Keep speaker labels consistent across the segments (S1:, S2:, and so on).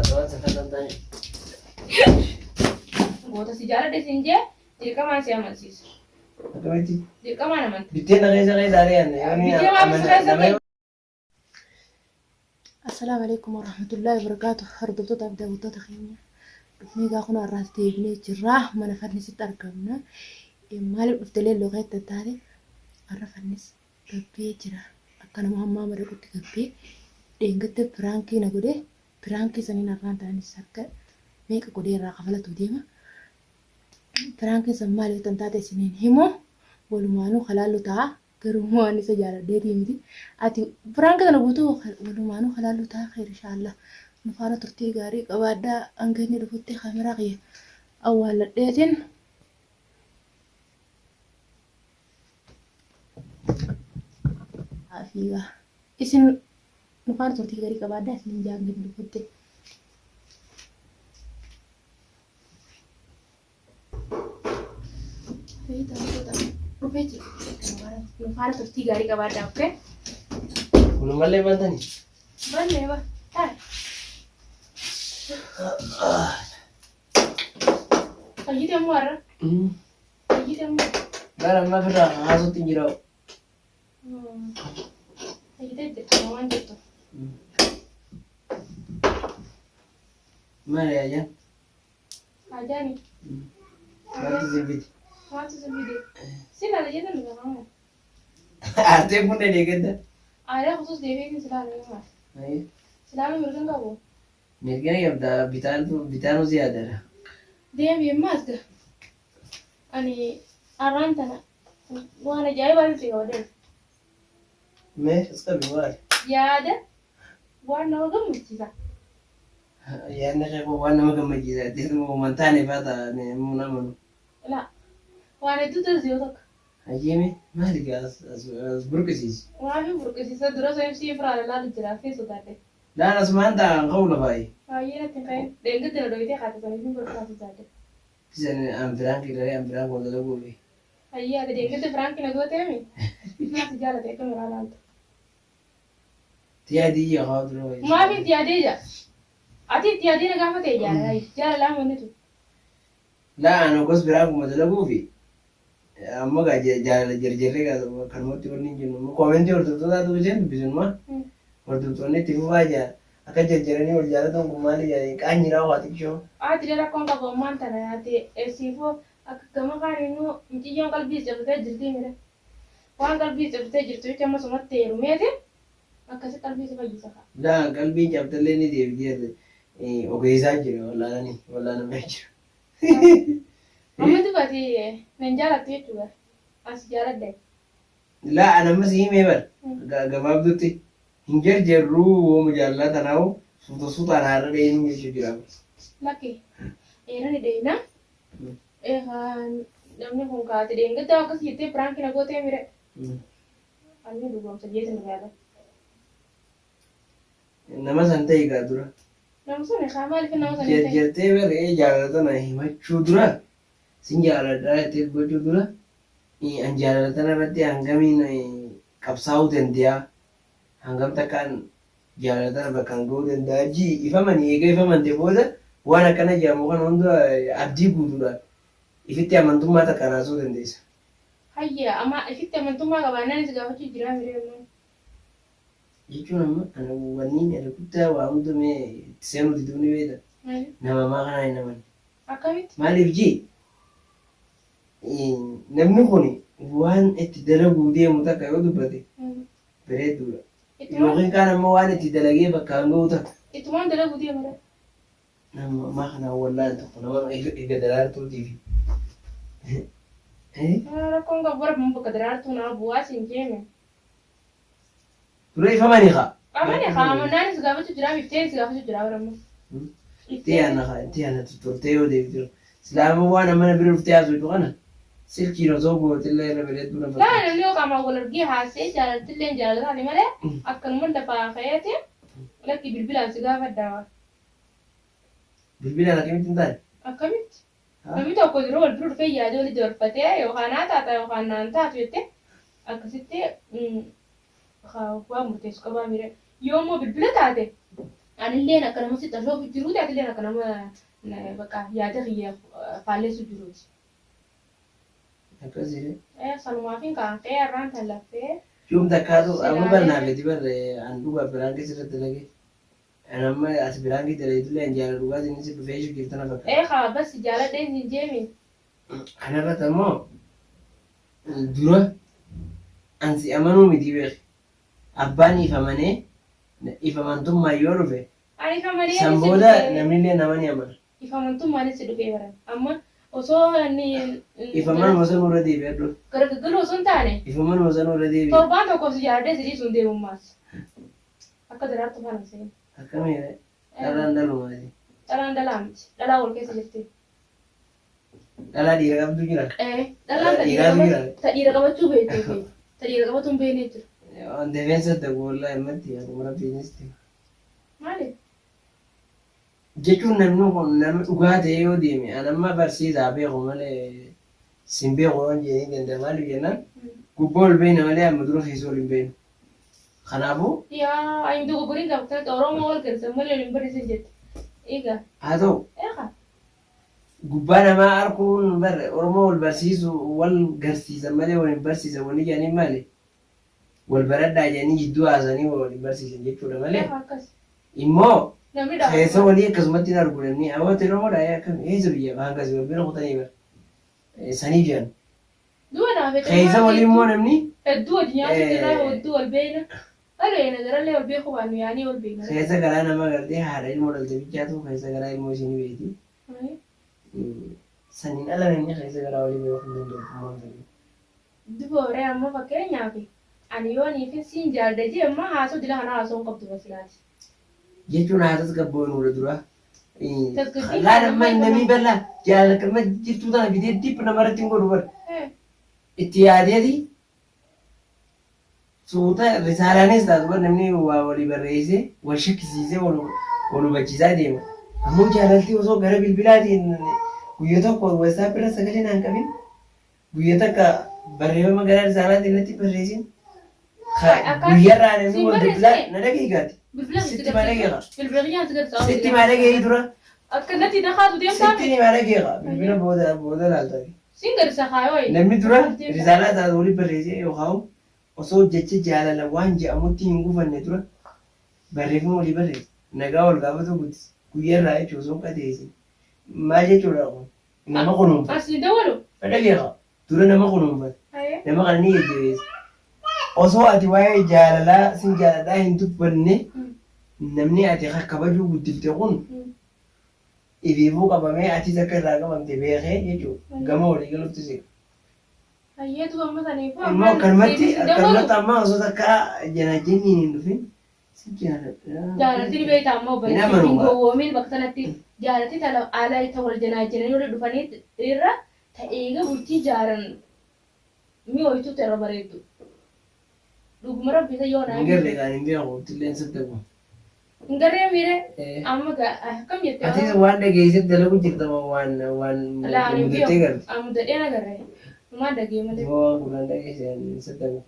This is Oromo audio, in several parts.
S1: Barbaadda waan saffisa hin taane.
S2: Goota si jaaladhe siin jee dirqamaan si amansiisa.
S1: Akkamitti?
S2: Dirqamaan amanta.
S1: Bittee na keessa keessa ari'an. Yooni
S2: Bittee maaf si keessa
S1: nama
S2: keessa?
S3: Assalaamu alaikum warahmatullahi wabarakatuh. Hordoftoota fi daawwattoota keenya. Dhufnee egaa kun har'aas deebinee jirra. Mana fannisitti argamna. Maaliif dhufte leelloo keetti taate? Har'a fannis gabbee jira. Akka nama hammaa madaqutti gabbee dheengadda piraankii na godhe. Piraankii saniin har'aan ta'anis harka meeqa godhee irraa kafalatu deema. Piraankiin san maaliif tan taate isiniin himu walumaanuu kalaallu ta'a. Garuu immoo ani isa jaaladheetii miti. Ati piraankii sana guutuu walumaanuu kalaallu ta'a khayr inshaallah. Nu faana turtii gaarii qabaadhaa hanga inni dhufutti kaameraa kiyya awwaalladheetiin. Fiigaa. Isin nu faana turtii gaarii qabaadhaa isiniin jaa hanga inni dhufutti. Dhufee jira. Nu faana turtii gaarii qabaadhaa, okay?
S1: Kunumallee bantani.
S2: Bannee ba. Taa'e. Fayyite immoo har'a. Fayyite immoo.
S1: Bara amma firraa haasuutti hin jiraa.
S2: Fayyitee jirti waan jirtu.
S1: Maali ajaan?
S2: Ajaani.
S1: Maaltu si fide?
S2: Maaltu si fide? Si laala jettan nu gaafamu.
S1: Aartee kun dheedee
S2: Aadaa kutus deebiin si laala nama. Si laala mirga hin qabu.
S1: Mirga ni qabda bitaan bitaanuu si yaadara.
S2: Deebi ammaas ga. Ani har'aan tana waan ajaa'ibaa si qaba deemu.
S1: Mee as qabi maali?
S2: Yaada waan nama gammachiisa.
S1: Yaadni kee kun waan nama gammachiisa jettee uuman taane faa ta'a namni amanu.
S2: Laa waan hedduu taasisu yoo takka.
S1: Hayyeeme maali gaa as as as burqisiisi.
S2: Maafii burqisiisa dura osoo MC firaan ilaalu jira fi sodaadhe.
S1: Laan asumaan ta'a hin ka'u lafaayi.
S2: Baay'ee natti hin ka'in. Dheengadda na dhoyitee kaate saniif hin burqaa sodaadhe.
S1: Isan an piraanki daree an piraanki wal dalaguufi.
S2: Hayyee ati dheengadda piraanki na gooteemi? Naa si jaalate akka miraa laalta.
S1: Itti yaadii ija kaa dura wayii.
S2: Maaf itti yaadee ija? Ati itti yaadee na gaafatee jaalala jaalalaa wanni tun.
S1: Laa an gos piraankuma dalaguufi amma gaa jaalala jarjarree gaa kanumatti wanni hin jennu immoo koomentii hordoftootaa dubbiseen dubbisunuma hordoftoonni itti fufaa jaa akka jarjaranii wal jaalatuun kun maali jaa qaanyiraa waa xiqqishoo.
S2: Ati rakkoon qabu ammaan tana ati siifoo akka gama kaaniinuu mucayyoon qalbii cabsitee jirtii mire. Waan qalbii cabsitee jirtu jecha amma sumatti heerumeeti akkasi qalbii si fayyisa kaa.
S1: Laa qalbiin cabxellee ni deebiti ogeessaa jira wallaananii wallaanamee jira.
S2: Amma duba ati nan jaalattu jechuudha. Ani si jaaladha.
S1: Laa an amma si himee bar gabaabdutti hin jarjarruu wooma jaalalaa tanaawu suuta suutaan haarra dheeyinuu jechuu jira.
S2: Lakki eerani dheeyina. Namni kun kaate dheengaddaa akkas jettee piraankii na gootee mire. Ani dhugoomsa jeetin dhugaadha.
S1: Nama san ta'e gaa dura.
S2: Nama sun kaa maaliif nama san hin ta'e?
S1: Jarjartee baree jaalala tana himachuu dura sin jaaladhaa jettee dubbachuu dura an jaalala tana irratti hangamiin qabsaa'uu danda'a hangam takkaan jaalala tana bakkaan ga'uu danda'a ji ifamani eega ifamante booda waan akkana jedhamu kana hunda abdii guutuudhaan ifitti amantummaa takkaan haasa'uu dandeessa.
S2: Hayya amma ifitti amantummaa qabaannaan si gaafachuu jiraa miree ammaan.
S1: Jechuun amma ana wanniin irra guddaa waa hunda mee itti seenuu diduu ni beekta.
S2: Maali?
S1: Nama ammaa kanaa hin amanne.
S2: Akkamitti?
S1: Maaliif jii namni kun waan itti dalaguu deemu takka yoo dubbate bareedduudha.
S2: Ittumaan
S1: Yookiin kaan ammoo waan itti dalagee bakkaan ga'u takka.
S2: Ittumaan dalaguu deema ree.
S1: Nama ammaa kanaa wallaan tokko nama eega daraartuutii fi.
S2: Rakkoon qabu bara bakka daraartuu naa bu'aa siin jeeme.
S1: Dura ifamani kaa.
S2: Amane kaa amannaanis gaafachuu jiraa ifteenis gaafachuu jiraa bara ammoo.
S1: Itti yaadna kaa itti yaadna tutturtee yoo deebite. Silaa amma waan amma na bira dhuftee haasoftu kana silkiin osoo gootillee irra bareedduu na
S2: Laa
S1: fakkaata.
S2: namni yoo qaamaan wal argee haasa'ee jaalaltillee jaalala taate malee akkanuma lafaa ka'eeti lakki bilbilaan si gaafadha.
S1: Bilbilaan akkamitti hin taane?
S2: Akkamitti? Namni tokko dura wal bira dhufee yaada walitti dabarfatee yookaan naa taata yookaan naan taatu jettee akkasitti waan murteessu qabaa miira. Yoo immoo bilbila taate Anilleen akka nama sitti ashoofu jiruuti atilleen akka nama bakka yaada kiyya faalleessu jiruuti.
S1: Akkasii.
S2: Ee sanumaafin kaan ka'ee har'aan tan laffee.
S1: Yoom takkaatu amma barnaafeti barre an dhugaa biraan keessa irratti dalage. An amma as biraan keessa dalageetullee an jaalala dhugaatiin si dhufee ishee jirtu na fakkaata.
S2: Ee kaa bas jaaladheen sin jeemi.
S1: Kanarratti ammoo dura an si amanuu miti beeki. Abbaan if amanee if amantummaan yoo dhufe
S2: Ani if amanee
S1: san
S2: si
S1: booda
S2: dhufee.
S1: Namnillee nama ni amana.
S2: If amantummaanis si dhufee baran. Amma osoo inni
S1: If amanuma sanuu irra deebi'adhu.
S2: Gargaggaluu osoo hin taane.
S1: If amanuma sanuu irra deebi'i.
S2: Torbaan tokkoof si jaaladhee si dhiisuu hin deemu ammaas. Akka daraartuu faana hin seene.
S1: Akkamii ree? Dhalaan dhalumaati.
S2: Dhalaan dhalaa miti. Dhalaa wal keessa jirti.
S1: Dhalaa dhiira qabdu jira?
S2: Ee, dhalaan ta dhiira
S1: Dhiiraatu jira?
S2: Ta dhiira qabachuu beektuu fi ta dhiira qabachuu hin beekne jira.
S1: On defense adda wallahi ammatti akkuma rabbiinis ta'e.
S2: Maali?
S1: Jechuun namni kun nama dhugaa ta'ee yoo deeme an amma barsiisaa beeku malee sin beeku yoon jedhee ni danda'a maaliif jennaan gubbaa ol beekna malee amma dura keessa ol hin beeknu. Kanaafuu.
S2: Yaa ayi dogoggoriin gaafatan Oromoo wal garsan malee wal hin barsiisan jette. Egaa.
S1: Haa ta'u.
S2: Eegaa.
S1: Gubbaa namaa arkuun bar Oromoo wal barsiisu wal garsiisan malee wal hin barsiisan wanni jedhaniin maali? Wal baradhaa jedhanii jidduu haasa'anii wal hin barsiisan jechuudha malee.
S2: Eegaa akkas.
S1: Immoo
S2: Namni dhaabatu.
S1: Keessa walii akkasumatti hin argu namni awwati Oromoodha ee akkami eessa biyya hanga si wal bira kutanii bar saniif jedhan.
S2: Du'a naaf hedduu
S1: Keessa walii immoo namni
S2: hedduu wajji nyaachuu jirra hedduu wal beekna. Wal beekna garallee wal beekuu baannu yaanii wal beekna.
S1: Keessa garaa nama gartee haadha ilmoo dhalte bichaatu keessa garaa ilmoo ishii ni beekti. Saniin ala namni keessa garaa walii beekuu hin danda'u ummaan fedhe.
S2: Dubooree amma fakkeenyaaf ani yooniifin siin jaalladha jee amma haasoo dila kanaa haasoo hin qabdu basilaati.
S1: Jechuun haa tasgabbooynuudha dura.
S2: Tasgabbii
S1: Laal
S2: kana
S1: amma
S2: amma
S1: namni bal'aa jaalala kalma jirtuu tana fidee dip namarratti hin godhu bar. Itti yaadeeti suuta risaalaanis taatu bar namni waa walii barreessee wal shakkisiisee wal wal hubachiisaa deema. Ammoo jaalaltii osoo gara bilbilaatiin guyya tokko WhatsApp irra sagalee naan qabin Guyya takka barreeffama gara risaalaatiin natti barreessin. Ka
S2: Akkaati
S1: guyyarraa namni
S2: siin
S1: wal
S2: barreessine
S1: bilbilaa na dhagahi gaati.
S2: Bilbila sitti
S1: Sitti maa
S2: garsiisu.
S1: dhagahi kaa.
S2: Bilbila kiyyaan si garsiisa.
S1: Sitti maa dhagahi dura.
S2: Akka natti dhakaatu deemtaa
S1: Sitti ni maa dhagahi kaa. Bilbila booda booda laalta.
S2: Siin garsiisa kaayoo.
S1: Namni dura risaalaa taatu walitti barreessee yookaan osoo jecha jaalala waan je'amutti hin gufanne dura barreeffama walii barreessa. Nagaa wal gaafatu guddisa. Guyyarraa jechuun osoo hin qateessin. Maal jechuudha kun? Nama kunuunfata.
S2: As hin dawwalu.
S1: Dhagayeekaa. Dura nama kunuunfata.
S2: Haye.
S1: Nama kana ni jajjabeessa. Osoo ati waa'ee jaalalaa sin jaaladhaa hin dubbanne namni ati kakkabajuu guddifte kun ifiifuu qabamee atis akka irraa qabamte beekee jechuudha. Gama walii galutti siqa.
S2: Hayyee duba amma saniifuu
S1: Immoo
S2: ammaan
S1: akkanumatti
S2: siifis hin dawwalu.
S1: akkanumatti amma osoo takka janaajinniin hin dhufin Si jaaladha.
S2: Jaalatti ni beekta amma
S1: Hin
S2: obboleessi
S1: amanu
S2: hin
S1: gaa.
S2: gowwoomin bakka sanatti jaalatti tala ala ta wal janaajjananii wal dhufanii irra ta eega bultii jaaran mi'ooytuutu irra bareeddu. Dhuguma rabbi isa yoo naa
S1: Hin garre kaan hin beeku ittillee hin saddabu.
S2: Hin garree miire
S1: Eh.
S2: amma gaa akkam jette
S1: Atis waan dhageessee dalagu jirta moo waan waan
S2: Laa ani
S1: mudattee
S2: beeku
S1: garte.
S2: amma mudadhee na garre maal dhagee malee.
S1: Yoo waan gurraan dhageesse hin saddabu.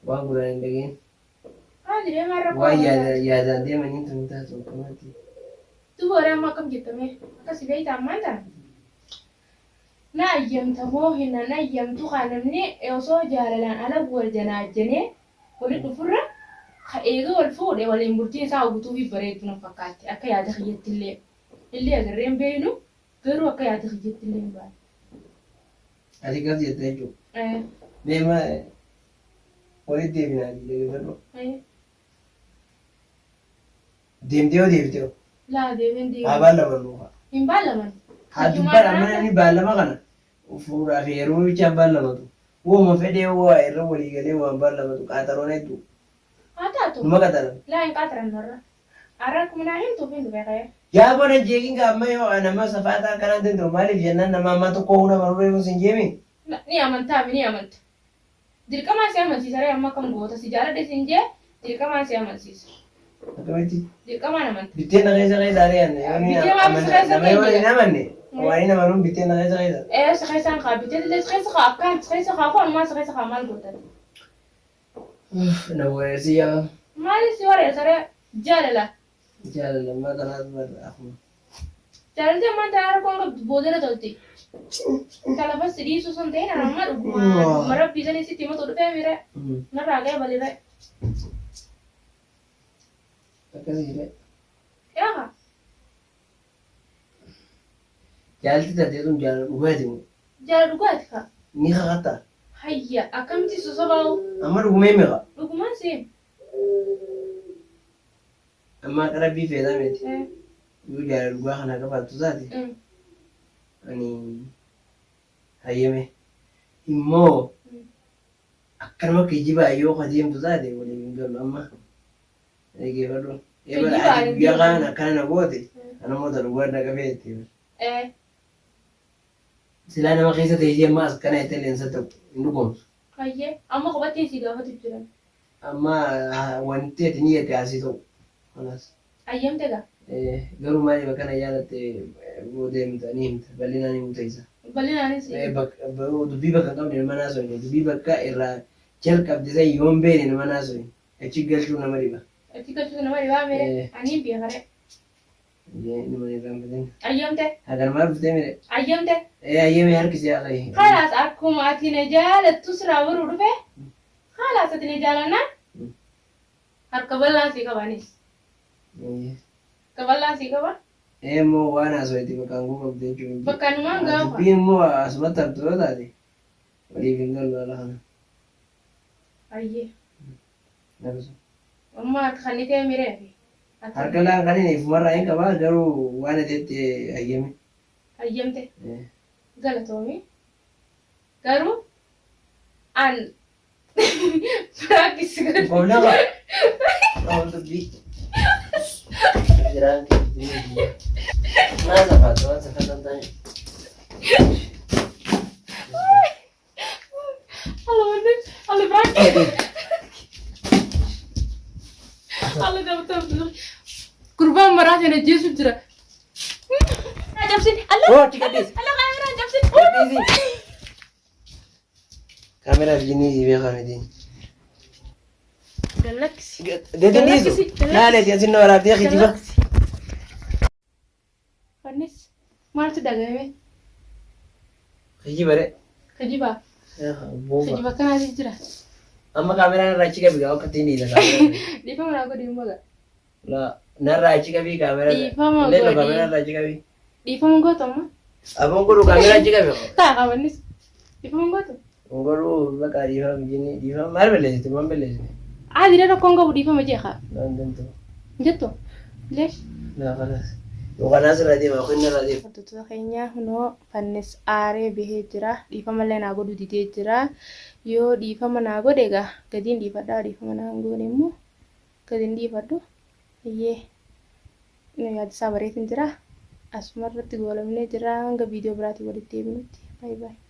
S1: Waan gurraan hin dhageen.
S2: Maali ree maal rakkoo
S1: Waan
S2: qaba
S1: yaada
S2: taate?
S1: yaadaan deemaniin tun hin taatu akkamatti.
S2: Duba waree amma akkam jetta mee? Akkasi beekta ammaan tana? Na ayyamta moo hin nan ayyamtu kaa namni osoo jaalalaan ala wal janaajjanee wali dhufurra ka eega wal fuudhe waliin bultiin isaa guutuufi bareeddu na fakkaatti akka yaada kiyyatti illee illee agarree hin beeknu garuu akka yaada kiyyatti illee hin baane.
S1: Ati akkas jetta jechuudha.
S2: Eh.
S1: Mee ma Walitti deebinaa ati dhaggeeffadhu.
S2: Haye.
S1: Deemtee yoo deebite hoo?
S2: Laa deemeen
S1: Haa
S2: deemu.
S1: baallaman nuu haa.
S2: Hin baallaman.
S1: Haa dubban amma namni baallama kana fuudhaa fi heeruma bichaan baallamatu. Wooma fedhee waa irra walii galee waan baallamatu qaaxaroon hedduu.
S2: Haa taatu.
S1: Numa qaxaran.
S2: Laa hin qaaxaran warra. Arra akkuma naa himtuuf hin dhufe ka'ee.
S1: Yaa bona jeeqin gaa amma yoo nama safaataa akkanaa danda'u maaliif jennaan nama ammaa tokko hunda baruu beekuun sin jeemi.
S2: Ni amantaa mi ni amanta. Dirqamaan si amansiisa ree amma akkam goota si jaaladhe siin jee dirqamaan si amansiisa.
S1: Akkamitti?
S2: Dirqamaan amanta.
S1: Bittee na keessa keessa ari'an yoo ni
S2: Bittee maaf si keessa
S1: nama yoo
S2: keenya?
S1: hin amanne waan hin amanuun bittee na keessa keessa.
S2: Ee si keessaan kaa bittee illee si keessa kaa akkaan si keessa kaa koo si keessa kaa maal gootan?
S1: Na wareersi yaa.
S2: Maali si wareersa ree jaalala.
S1: Jaalala ammaa tanaas barra akkuma.
S2: Jaalalti ammaan tanaa rakkoon qabdu boodara tolti. Ta lafa si dhiisuu sun ta'in an amma dhuguma dhuguma rabbii sanii sitti himatu dhufee mire narraa ga'e balire.
S1: Akkasii ree.
S2: Yaa
S1: Jaalalti taatee tun jaalala dhugaati moo?
S2: Jaalala dhugaati kaa.
S1: Ni kakattaa?
S2: Hayya akkamitti sosobaa'u?
S1: Amma dhugumee meeqa?
S2: Dhugumaan si hima.
S1: Amma akka rabbii feetaa miti. Yoo jaalala dhugaa kana qabaattu taate ani hayyame. Immoo akkanuma kijibaa yoo ka deemtu taate waliif hin gallu amma. Dhaggeeffadhu. Eebala
S2: Kijibaa
S1: ati
S2: hin
S1: guyyaa kaan
S2: deemu.
S1: akkana na goote anammoo ta dhugaa na qabee jette. Silaa nama keessa teessee amma as kana jettee illee hin saddaqu hin dhugoomsu.
S2: Hayyee amma kophattiin si gaafatu jiran.
S1: Amma wanti ati niyyatte haa sii ta'u. Kalaas.
S2: Hayyamte gaa?
S1: Garuu maaliif akkana jaalatte booda himta ni himta bal'inaan himuu teessa.
S2: Bal'inaanis si hima.
S1: Dubbii bakka hin qabne nama naasoyne dubbii bakka irraa jalqabde san yoo hin beekne nama naasoyne achi galchuun nama dhiba.
S2: Achi galchuun nama dhibaa mere aniin beeka ree.
S1: Numa hin irraanfatin.
S2: Ayyamte.
S1: Haganumaa dhuftee mire.
S2: Ayyamte.
S1: Ee ayyame harki si haa qayi.
S2: Khalaas akkuma ati na jaalattu sirraa baruu dhufe khalaas ati na jaalannaan harka bal'aan sii qaba anis. Harka bal'aan sii qaba.
S1: Ee immoo waan haasofte bakkaan gahuu qabdu jechuun hin jiru.
S2: Bakkanumaan gahu.
S1: Dubbiin immoo asumatti haftu yoo taate waliif hin gallu haala kana.
S2: Ayyee.
S1: Akkasuma.
S2: Amma harka kannitee miree fi.
S1: Harka laan kan inni ifumarraa hin qabaa garuu waan ati jette hayyame.
S2: Hayyamte. Galatoomi. Garuu an prank si godhe.
S1: Qofna qaba. Qofna dubbii. Jiraan kee. Naa safaatu waan safatan ta'e.
S2: Allah Allah prank. Allah dabta. Gurbaan maraa sana jeesu jira. Cabsin. Allah.
S1: Oh, achi gadhiisi.
S2: Allah kaameraa cabsin.
S1: Gadhiisi. Kaameraa fi jinnii si beekaa miti.
S2: Galaxy.
S1: Gadi dhiisu. Laaleeti asin na waraabdee kijiba.
S2: Fannis maaltu dhagahame?
S1: Kijiba re.
S2: Kijiba.
S1: Boba.
S2: Kijiba kanaatu jira.
S1: Amma kaameraan irraa achi qabi akka ittiin dhiisa kaameraan.
S2: Dhiifama naa godhi immoo gaa.
S1: La narraa achi qabi kaameraan.
S2: Dhiifama
S1: Leello
S2: godhi.
S1: kaameraan irraa achi qabi.
S2: Dhiifama gootu amma.
S1: Aboon godhu kaameraan achi qabi.
S2: Taa qabannis. Dhiifama gootu.
S1: Godhu bakka dhiifama jinni dhiifama maal balleessite maal balleessite.
S2: Caadi rakkoon qabu dhiifama jeeqa.
S1: Naan dantu.
S2: Jettu. Leesh.
S1: Laa kalaas. Yookaan asirra deema yookiin narra deema.
S2: Hordoftoota keenya kunoo fannis aaree bahee jira. Dhiifama illee naa godhuu didee jira. Yoo dhiifama naa godhe egaa gadiin dhiifadha. Dhiifama naa hin goone immoo gadiin dhiifadhu. Iyyee yaadisaa bareetiin jira. Asuma irratti goolamnee jira. Hanga viidiyoo biraatiin walitti deebinutti. Baay'ee baay'ee.